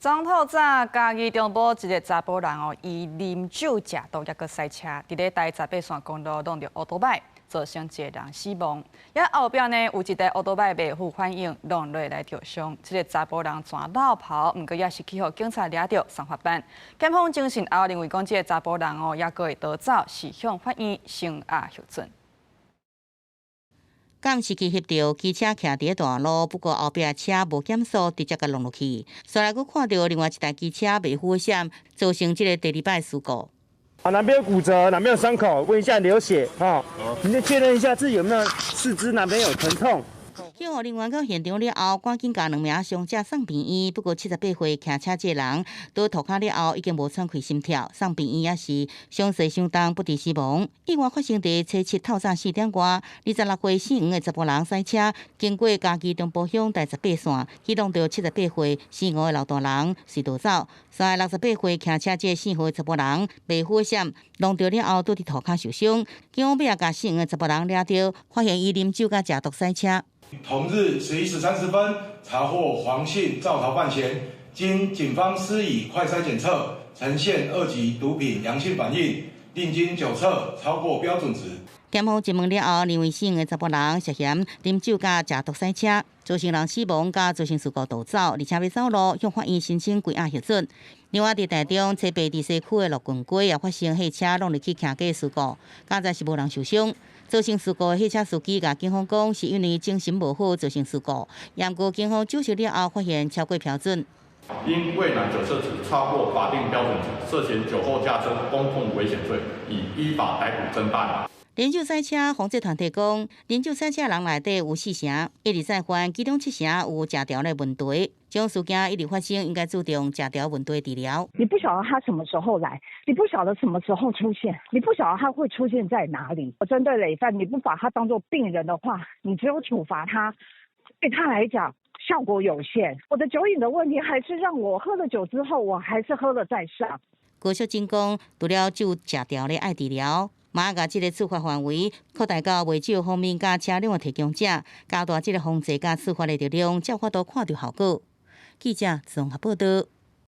昨透早，嘉義中部一个查埔人哦，伊啉酒食毒，猶閣駛車，佇咧台十八線公路挵著烏多擺，造成一个人死亡。遐後壁呢，有一台烏多擺袂赴反應，挵落來著傷。這个查埔人全落跑，毋過也是去予警察掠著送法辦。檢方偵訊後認為講，這个查埔人哦，猶閣會逃走，是向法院聲押核准。監視器翕著機車徛佇大路，不過後壁車無減速，直接共挵落去。煞來閣看著另外一台機車袂赴閃，造成這个第二擺事故。啊，哪邊有骨折？哪邊有傷口？問一下流血，哈，你先確認一下自己有沒有四肢哪邊有疼痛。救護人員到現場了後，趕緊共兩名傷者送病院。不過78歲騎車這个人，佇塗跤了後已經無喘氣心跳，送病院也是傷勢相當不治死亡。意外發生佇初七透早4點外，26歲姓黃的查埔人駛車經過嘉義中部鄉第十八線，去挵著78歲姓吳的老大人隨逃走。煞來68歲騎車這个姓何的查埔人袂赴閃，挵著了後倒佇塗跤受傷。警方尾仔共姓黃的查埔人掠著，發現伊啉酒佮食毒駛車。同日11時30分，查獲黃姓肇逃犯嫌，經警方施以快篩檢測，呈現二級毒品陽性反應，另經酒測超過標準值。檢方質問了後，認為姓的查埔人涉嫌啉酒佮食毒駛車，造成人死亡，佮造成事故逃走，而且欲走路，向法院申請關押核准。另外，佇台中初八佇西區的樂群街也發生貨車挵入去徛架事故，佳哉是無人受傷。造成事故的貨車司機共警方講，是因為精神無好造成事故。毋過警方酒測了後，發現超過標準。因餵奶酒測值超過法定標準值，涉嫌酒後駕車公共危險罪，已依法逮捕偵辦。啉酒駛車防制團體講，啉酒駛車人內底有四成，一而再犯，其中七成有食條的問題。這種事件一直發生，應該注重食條問題治療。你不曉得他什麼時候來，你不曉得什麼時候出現，你不曉得他會出現在哪裡。針對累犯，你不把他當做病人的話，你只有處罰他，對他來講效果有限。我的酒癮的問題，還是讓我喝了酒之後，我還是喝了再上。高淑貞講，除了酒食條咧愛治療，嘛共這个處罰範圍擴大到賣酒方面佮車輛的提供者，加大這个防制佮處罰的力量，才有法度看著效果。記者綜合報道。